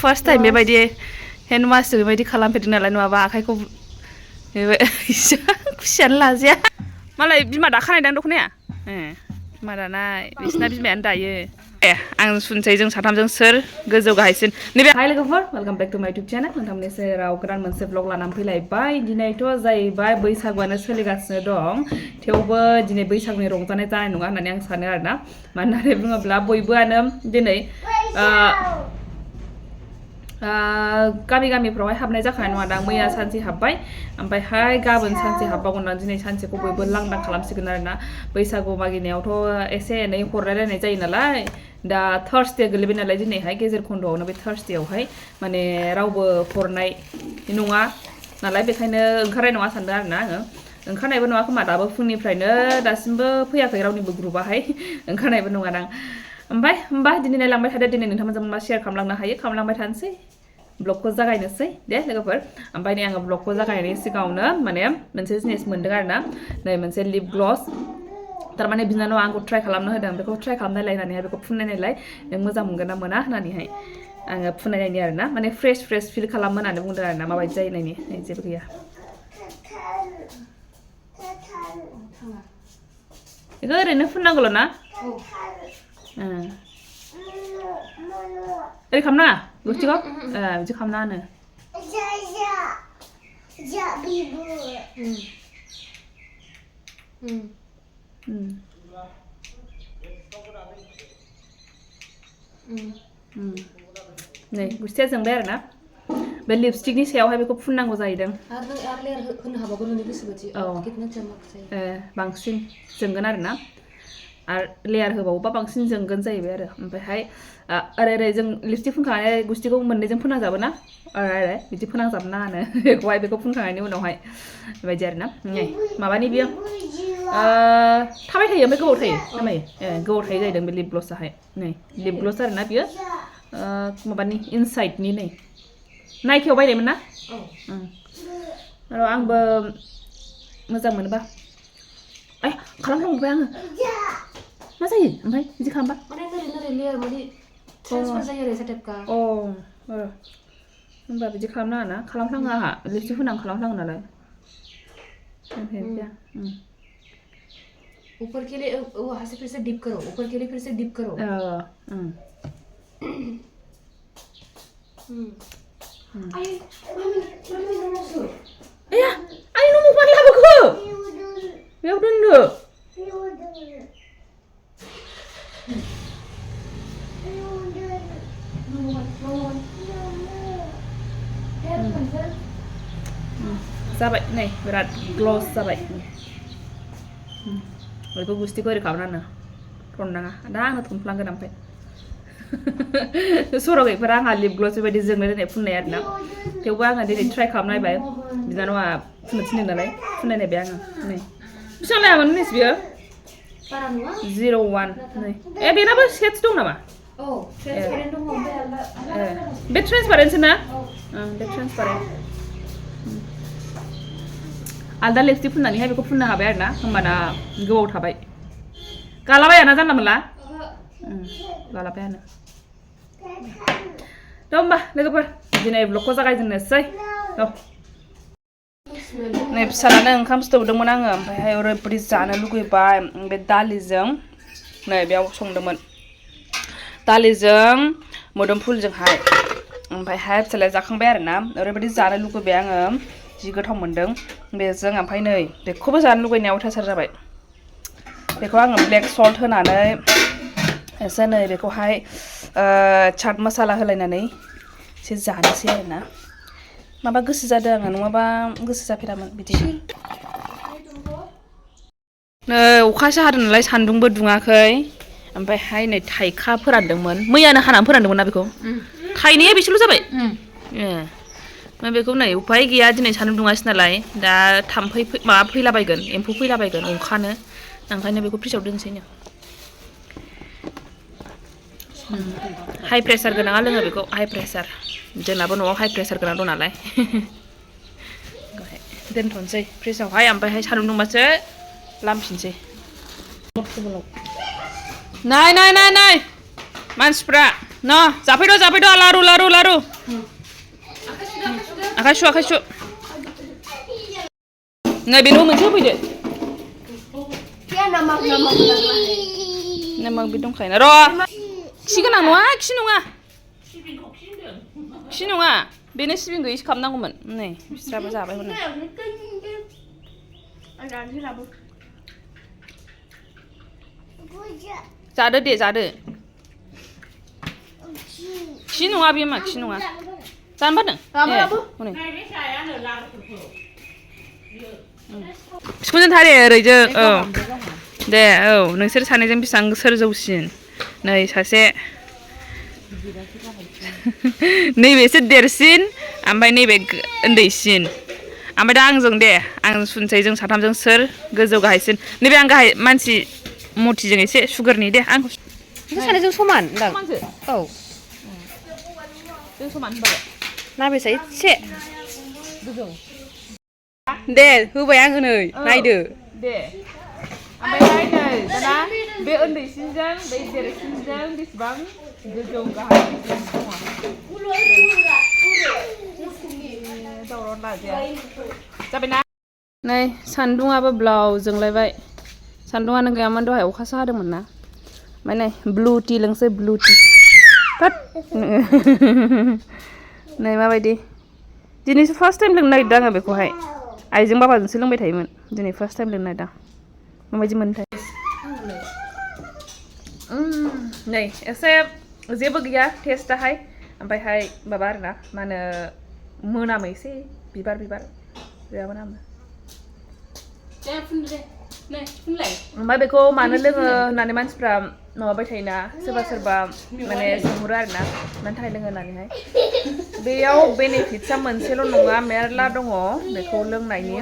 first time बेबायदि hand वाशजों बेबायदि खालामफेरदों नालाय नङाबा आखाइखौ खुसियानो लाजाया मालाय बिमा दाखानाय दां दख'नाया बिमा दानाय बिसिना बिमायानो दायो आं सुनसै जों साथामजों सोर गोजौ गाहायसिन नैबे हाय लोगोफोर वेलकाम बेक टु माय इउटुब चेनेल नोंथांमोननि सेराव गोदान मोनसे ब्लग लानानै फैलायबाय दिनैथ' जाहैबाय बैसागुआनो सोलिगासिनो दं थेवबो दिनै बैसागुनि रंजानाय जानाय नङा होननानै आं सानो आरोना मानो होननानै बुङोब्ला बयबोआनो दिनै गामि गामिफ्रावहाय हाबनाय जाखानाय नङा दां मैया सानसे हाबबाय ओमफ्रायहाय गाबोन सानसे हाबबावगोन दिनै सानसेखौ बयबो लांदां खालामसिगोन आरोना बैसागु मागिनायावथ' एसे एनै हरलायलायनाय जायो नालाय दा थार्सडे गोलैबाय नालाय दिनैहाय गेजेर खन्द'आवनो बे थार्सडेआवहाय माने रावबो हरनाय नङा नालाय बेखायनो ओंखारनाय नङा सानदों आरोना आङो ओंखारनायबो नङा खोमा दाबो फुंनिफ्रायनो दासिमबो फैयाखै रावनिबो ग्रुपाहाय ओंखारनायबो नङा दां ओमफ्राय होमबा दिनै नायलांबाय थादो दिनै नोंथांमोनजों मा शेयार खालामलांनो हायो खालामलांबाय थानोसै ब्लगखौ जागायनोसै दे लोगोफोर ओमफ्राय नै आङो ब्लगखौ जागायनायनि सिगाङावनो माने मोनसे जिनिस मोन्दों आरोना नै मोनसे लिप ग्लस थारमाने बिनानावा आंखौ ट्राइ खालामनो होदों बेखौ ट्राइ खालामनायलाय होननानैहाय बेखौ फुननायनायलाय नों मोजां मोनगोन ना मोना होननानैहाय आङो फुननायनायनि आरोना माने फ्रेश फिल खालामो होननानै बुंदों आरोना माबायदि जायो नायनि जेबो गैया बेखौ ओरैनो फुननांगौल' ना ओरै खालामनाङा गुस्थिखौ बिदि खालामनाङानो नै गुस्थिया जोंबाय आरोना बे लिपस्टिकनि सायावहाय बेखौ फुननांगौ जाहैदों बांसिन जोंगोन आरोना आरो लेयार होबावोबा बांसिन जोंगोन जाहैबाय आरो ओमफ्रायहाय ओरै ओरै जों लिपस्टिक फुनखांनानै गुस्थिखौ मोननैजों फोनांजाबो ना ओरै बिदि फोनांजाबनो नाङानो बेखौहाय बेखौ फुनखांनायनि उनावहाय बेबायदि आरोना नै माबानि बियो थाबाय थायो ओमफ्राय गोबाव थायो थाबायो गोबाव थायो जाहैदों बे लिप ग्लसआहाय नै लिप ग्लस आरोना बियो माबानि इनसाइडनि नै नाइकियाव बायनायमोन ना आंबो मोजां मोनोबा खालामफ्लांबाय आङो मा जायो ओमफ्राय बिदि खालामबा होनबा बिदि खालामनाङा ना खालामफ्लाङो आंहा लिपस्टिक होनानै खालामफ्लाङो नालाय ऊपर के लिए वहाँ से फिर से डिप करो ऊपर के लिए फिर से डिप करो आंनि न'आव मानो लाबोखो बेयाव दोनदो जाबाय नै बिराद ग्लस जाबाय बेखौ गुस्थिखौ ओरै खालामनाङा थननाङा दा आङो थनफ्लांगोन ओमफ्राय सर' गैफोरा आंहा लिप ग्लस बेबायदि जोंनाय दोननाय फुननाय आरोना थेवबो आङो दिनै ट्राइ खालामनायबाय बिनानावा फुननो थिनदों नालाय फुननायबाय आङो नै बेसेबां लायामोन मिस बियो 01 नै बेनाबो सेट्स दं नामा बे ट्रेन्सपारेन्टसो ना बे ट्रेन्सपारेन्ट आलदा लिपस्टिक फुननानैहाय बेखौ फुननो हाबाय आरोना होमबाना गोबाव थाबाय गालाबायाना जानला मोनला गालाबायानो थ' होमबा लोगोफोर दिनै ब्लगखौ जागायजेननोसै नै फिसालानो ओंखाम सिथौदोंमोन आङो ओमफ्रायहाय ओरैबायदि जानो लुगैबाय बे दालिजों नै बेयाव संदोंमोन दालिजों मोदोमफुलजोंहाय ओमफ्रायहाय फिसालाया जाखांबाय आरोना ओरैबायदि जानो लुगैबाय आङो जि गोथाव मोनदों बेजों ओमफ्राय नै बेखौबो जानो लुगैनायाव अयथासार जाबाय बेखौ आङो ब्लेक सल्ट होनानै एसे नै बेखौहाय चाट मसाला होलायनानै एसे जानोसै आरोना माबा गोसो जादों आङो नङाबा गोसो जाफेरामोन बिदि नै अखासो हादों नालाय सान्दुंबो दुङाखै ओमफ्रायहाय नै थाइखा फोरानदोंमोन मैयानो हानानै फोरानदोंमोन ना बेखौ थाइनैया बेसेल' जाबाय ओमफ्राय बेखौ नै उफाय गैया दिनै सान्दुं दुङासै नालाय दा थाम्फै माबा फैलाबायगोन एम्फौ फैलाबायगोन अखानो ओंखायनो बेखौ फ्रिजआव दोनसैनो हाइ प्रेसार गोनाङा लोङो बेखौ हाइ प्रेसार जोंनाबो न'आव हाइ प्रेसार गोनां दं नालाय दोनथ'नोसै फ्रिजआवहाय ओमफ्रायहाय सान्दुं दुंबासो लामफिनसै नाय मानसिफ्रा ना जाफैद' लारु आखाइ सु नै बेनो मोनसे होफैदो नामाक बे दंखायो ना र' खि गोनां नङा खि नङा बेनो सिबिं गैयिसो खालामनांगौमोन नै बिस्राबो जाबाय हनै जादो दे जादो खि नङा बे मा खि नङा जानो बादों हनै बिखुनजों थारे ओरैजों औ दे औ नोंसोर सानैजों बेसेबां सोर जौसिन नै सासे नैबे एसे देरसिन ओमफ्राय नैबे उन्दैसिन ओमफ्राय दा आंजों दे आं सुनसै जों साथामजों सोर गोजौ गाहायसिन नैबे आं गाहाय मानसि मथिजों एसे सुगारनि दे आं सानैजों समान औ जों समान होनबालाय नाबेसा एसे दे होबाय आङो नै नायदो दे ओमफ्राय नै दाना बे उन्दैसिनजों बे देरसिनजों बेसेबां गोजौ गाहाय दावराव लाजाया जाबायना नै सान्दुङाबो ब्लाव जोंलायबाय सान्दुङानो गैयामोन दहाय अखासो हादोंमोन ना ओमफ्राय नै ब्लु टि लोंसै ब्लु टि नै माबायदि दिनैसो फार्स्ट टाइम लोंनो नागिरदों आङो बेखौहाय आइजों बाबाजोंसो लोंबाय थायोमोन दिनै फार्स्ट टाइम लोंनो नागिरदों माबायदि मोनथाय नै एसे जेबो गैया टेस्टाहाय ओमफ्रायहाय माबा आरोना मा होनो मोनामो एसे बिबार बिराद मोनामो ओमफ्राय बेखौ मानो लोङो होननानै मानसिफ्रा माबाबाय थायोना सोरबा माने सोंहरो आरोना मानि थाखाय लोङो होननानैहाय बेयाव बेनिफिट्सआ मोनसेल' नङा मेरला दङ बेखौ लोंनायनि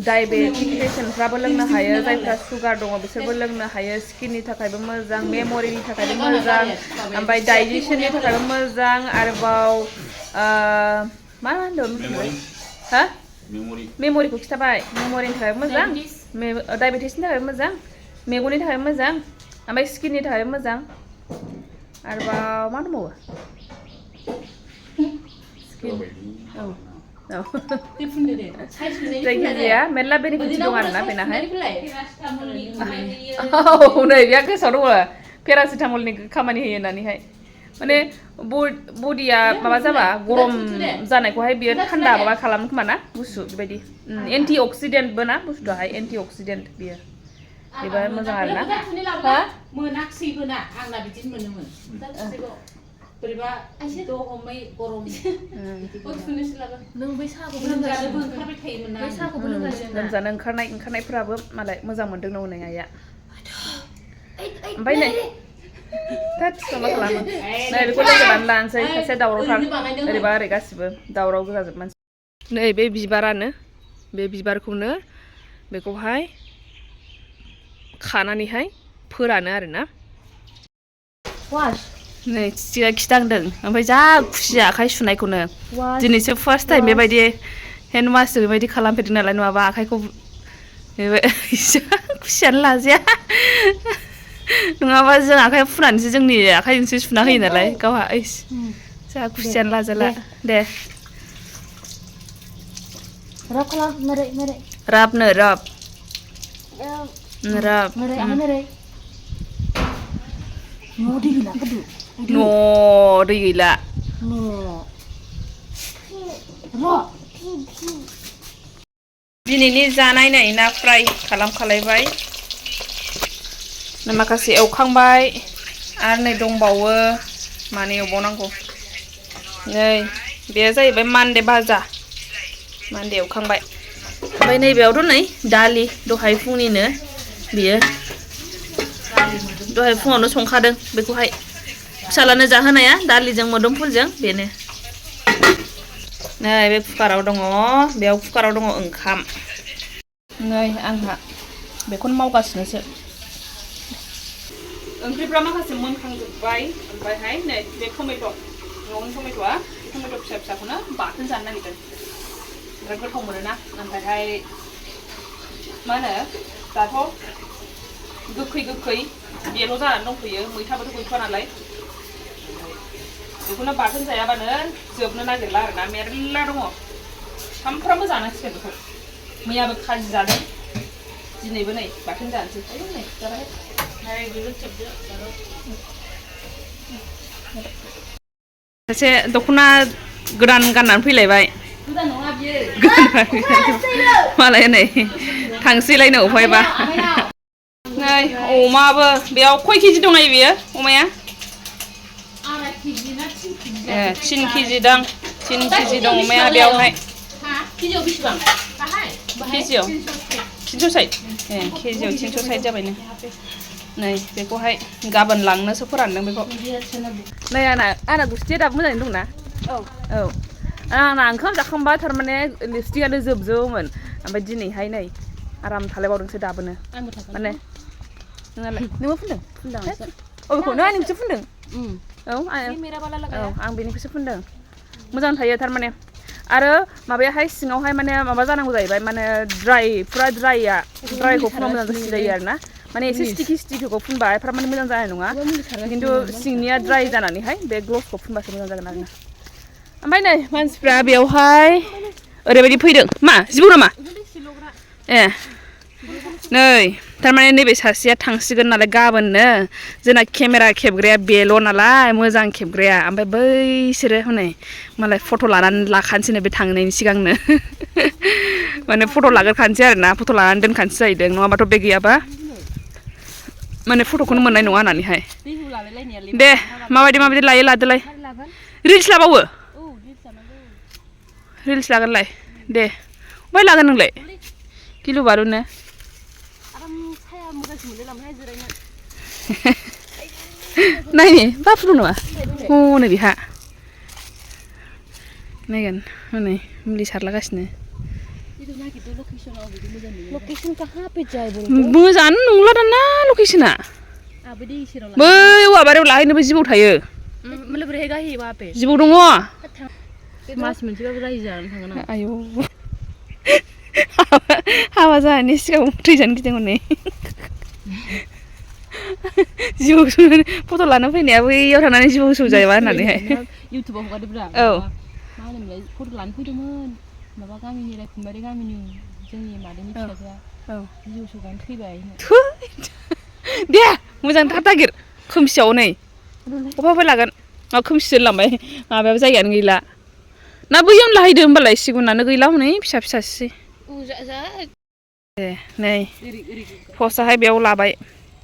डायबेटिक पेसेन्टफ्राबो लोंनो हायो जायफ्रा सुगार दङ बिसोरबो लोंनो हायो स्किननि थाखायबो मोजां मेम'रिनि थाखायबो मोजां ओमफ्राय डाइजेसननि थाखायबो मोजां आरोबाव मा होनदों हा मेम'रिखौ खिथाबाय मेम'रिनि थाखायबो मोजां डायबेटिसनि थाखायबो मोजां मेगननि थाखायबो मोजां ओमफ्राय स्किननि थाखायबो मोजां आरोबाव मा दंबावो जायखिजाया मेरला बेनिफिट्स दं आरोना बेनाहाय नै बेहा गोसोआव दङ पेरासिटामलनि खामानि होयो होननानैहाय माने बडिया माबा जाबा गरम जानायखौहाय बियो थान्दा माबा खालामो खोमा ना गुसु बेबायदि एन्टि अक्सिडेन्टबो ना बुस्थुआहाय एन्टि अक्सिडेन्ट बियो बेबो मोजां आरोना मोनाखिसैबो ना आंना बिदिनो मोनोमोन बोरैबा दहमै गरम नों बै साहाखौबो लोंजानोबो ओंखारबाय थायोमोन ना बै साहाखौबो लोमजानो ओंखारनायफोराबो मालाय मोजां मोनदों नो हनै आइया ओमफ्राय नै थोद मा खालामो नै बेखौ लोंजोबनानै लानोसै सासे दावरावथार ओरैबा ओरै गासिबो दावराव गोजाजोब मानसि नै बे बिबारानो बे बिबारखौनो बेखौहाय खानानैहाय फोरानो आरोना नै चिचिया खिथांदों ओमफ्राय जा खुसि आखाइ सुनायखौनो दिनैसो फार्स्ट टाइम बेबायदि हेन्ड वासजों बेबायदि खालामफेरदों नालाय नङाबा आखाइखौ खुसियानो लाजाया नङाबा जों आखाइयाव फुनानैसो जोंनि आखाइजोंसो सुना होयो नालाय गावहा जा खुसियानो लाजाला दे राबनो राब दै गैला दिनैनि जानाय नै ना फ्राय खालामखालायबाय माखासे एवखांबाय आरो नै दंबावो माने एवबावनांगौ नै बेयो जाहैबाय मान्दे भाजा मान्दे एवखांबाय ओमफ्राय नैबेयावथ' नै दालि दहाय फुंनिनो बियो दहाय फुङावनो संखादों बेखौहाय फिसालानो जाहोनाया दालिजों मोदोमफुलजों बेनो नै बे कुकाराव दङ बेयाव कुकाराव दङ ओंखाम नै आंहा बेखौनो मावगासिनोसो ओंख्रिफ्रा माखासे मोनखांजोब्बाय ओमफ्रायहाय नै बे टमेट' न'नि टमेट'आ टमेट' फिसा फिसाखौनो बाथोन जानो नागिरदों बिराद गोथाव मोनोना ओमफ्रायहाय मा होनो दाथ' गोखै बेल' जानानै दंफैयो मैथाबोथ' गैथ'वा नालाय बेखौनो बाथोन जायाबानो जोबनो नागिरला आरोना मेरला दङ सामफ्रामबो जानांसिगोन बेखौ मैयाबो खाजि जादों दिनैबो नै बाथोन जानोसै आयौ नै जाबाय सासे दख'ना गोदान गाननानै फैलायबाय मालाय नै थांसैलायनो अफायबा नै अमाबो बेयाव खय केजि दं नाय बेयो अमाया 3 केजि दां 3 केजि दं अमाया बेयावहाय केजियाव बेसेबां केजियाव 360 केजियाव 360 जाबायनो नै बेखौहाय गाबोन लांनोसो फोरानदों बेखौ नै आंना गुस्थिया दाबो मोजाङैनो दंना औ आंना ओंखाम जाखांबा थारमाने लिपस्टिकआनो जोबजोबोमोन ओमफ्राय दिनैहाय नै आराम थालायबावदोंसो दाबोनो माने नोंनालाय नोंबो फुनदों औ बेखौ नों आंनिखौसो फुनदों औ आं बेनिखौसो फुनदों मोजां थायो थारमाने आरो माबायाहाय सिङावहाय माने माबा जानांगौ जाहैबाय माने पुरा ड्राइखौ फुनबा मोजां जायो आरोना माने एसे स्टिकिखौ फुनबा एफाराब माने मोजां जानाय नङा खिन्थु सिंनिया ड्राइ जानानैहाय बे ग्लभसखौ फुनबासो मोजां जागोन आरोना ओमफ्राय नै मानसिफ्रा बेयावहाय ओरैबायदि फैदों मा जिबौ नामा ए नै थारमाने नैबे सासेया थांसिगोन नालाय गाबोननो जोंना केमेरा खेबग्राया बेल' नालाय मोजां खेबग्राया ओमफ्राय बैसोरो हनै मालाय फट' लानानै लाखानोसैनो बे थांनायनि सिगांनो माने फट' लाग्रोखानोसै आरोना फट' लानानै दोनखानोसै जाहैदों नङाबाथ' बे गैयाबा माने फट'खौनो मोननाय नङा होननानैहाय दे माबायदि लायो लादोलाय रिल्स लाबावो रिल्स लागोनलाय दे बहाय लागोन नोंलाय गिलु बारुनो नायनि बाफुदों नामा हनै बेहा नायगोन हनै मुलि सारलागासिनो मोजाङानो नंला दाना लकेसना बै औवा बारियाव लाहैनोबो जिबौ थायो जिबौ दङ मास मोनसेबाबो रायजो जानानै थांगोन आं आयौ हाबा जानायनि सिगां थैजानो गिदों हनै जिबौ फट' लानो फैनाया बैयाव थांनानै जिबौ सौजायोबा होननानैहाय इउटुबाव हगारदोंब्रा औ मा होनोमोनलाय फट' लानो फैदोंमोन माबा गामिनि रायखुनबारि गामिनि जोंनि मादैनि फिसाजोआ जिबौ सौजानो थैबाय दे मोजां थाब नागिर खोमसियाव नै अबा लागोन खोमसि दोनलांबाय माबायाबो जायगायानो गैला ना बैयावनो लाहैदो होमबालाय सिगुनानो गैला हनै फिसा फिसासै दे नै पस्टआहाय बेयाव लाबाय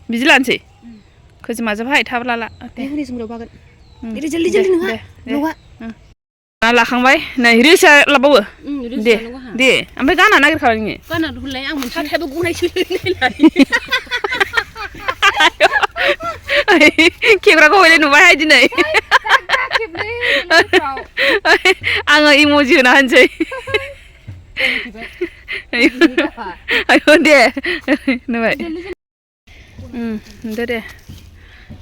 बिदि लानोसै खोजोमाजोबहाय थाब लाला दे लाखांबाय नै रिल्सआ लाबावो दे दे ओमफ्राय गाना नागिरखाबाय नोङो गाना दोनलाय आं मोनसे हाथायबो गनायसो खेग्राखौ हयले नुबायहाय दिनै आङो इम'जि होना होनसै आयौ दे नुबाय दे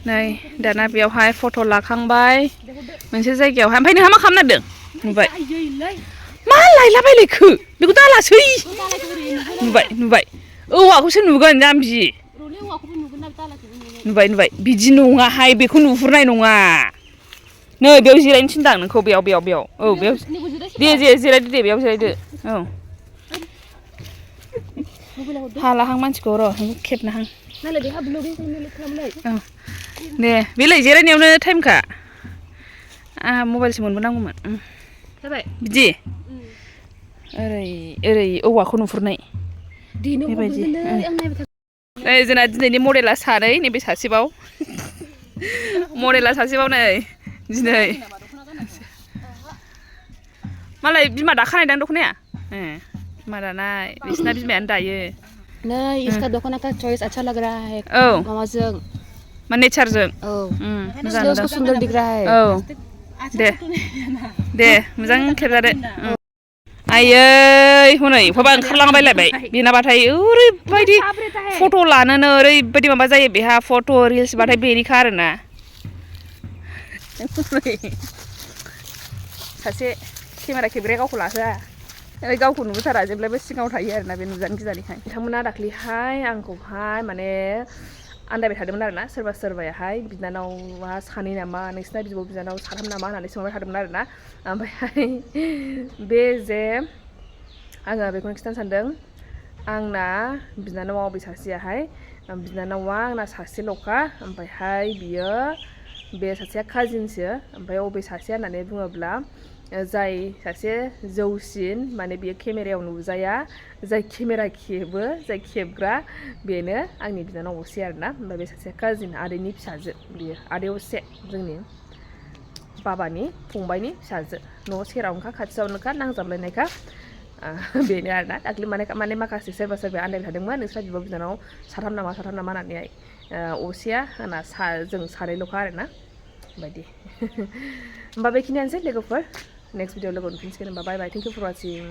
नै दाना बेयावहाय फट' लाखांबाय मोनसे जायगायावहाय ओमफ्राय नोंहा मा खालामनो नागिरदों नुबाय मा लायलाबायलायखो बेखौ दालासै नुबाय औवाखौसो नुगोन जाम्बि नुबाय बिदि नङाहाय बेखौ नुहुरनाय नङा नै बेयाव जिरायनो थिनदां नोंखौ बेयाव औ बेयाव दे जिरायदो दे बेयाव जिरायदो औ हालाहां मानसिखौ र' खेबनाहां औ दे बेलाय जिरायनायावनो टाइमखा आंहा मबाइलसो मोनबोनांगौमोन जाबाय बिदि ओरै औवाखौ नुहुरनाय बेबायदि नै जोंना दिनैनि मडेला सानै नैबे सासेबाव नै दिनै मालाय बिमा दाखानायदां दख'नाया बिमा दानाय बिसिना बिमायानो दायो नहीं इसका दुकान का चॉइस अच्छा लग रहा है मामाजों मा नेचारजों इसलिए उसको सुंदर दिख रहा है औ दे मोजां खेबजादो आयै हनै बहाबा ओंखारलांबायलायबाय बेनाबाथाय ओरैबायदि फट' लानोनो ओरैबायदि माबा जायो बेहा फट' रिल्सबाथाय बेनिखा आरोना सासे केमेरा खेबग्राया गावखौ लाहोआ गावखौ नुबोथारा जेब्लायबो सिगाङाव थायो आरोना बे नुजानो गिनानैहाय बिथांमोना दाख्लैहाय आंखौहाय माने आन्दायबाय थादोंमोन आरोना सोरबा सोरबायाहाय बिनानावा सानै नामा नोंसिना बिब' बिनानाव साथाम नामा होननानै सोंबाय थादोंमोन आरोना ओमफ्रायहाय बे जे आङो बेखौनो खिन्थानो सानदों आंना बिनानावा अबे सासेयाहाय बिनानावा आंना सासेल'खा ओमफ्रायहाय बियो बे सासेया काजिनसो ओमफ्राय अबे सासेया होननानै बुङोब्ला जाय सासे जौसिन माने बियो केमेरायाव नुजाया जाय केमेरा खेबो जाय खेबग्रा बेनो आंनि बिनानाव असे आरोना ओमफ्राय बे सासेया काजिन आदैनि फिसाजो बियो आदै असे जोंनि बाबानि फंबायनि फिसाजो न' सेरावनोखा खाथियावनोखा नांजाबलायनायखा बेनो आरोना दाख्लै माने माखासे सोरबा सोरबा आन्दायबाय थादोंमोन नोंस्रा बिब' बिनानाव साथाम नामा होननानैहाय असेया आंना जों सानैल'खा आरोना बायदि होमबा बेखिनियानोसै लोगोफोर नेक्स्ट भिडिअ लोगो मोनफिनसिगोन होमबा बाय बाय थेंक इउ फर वाचिं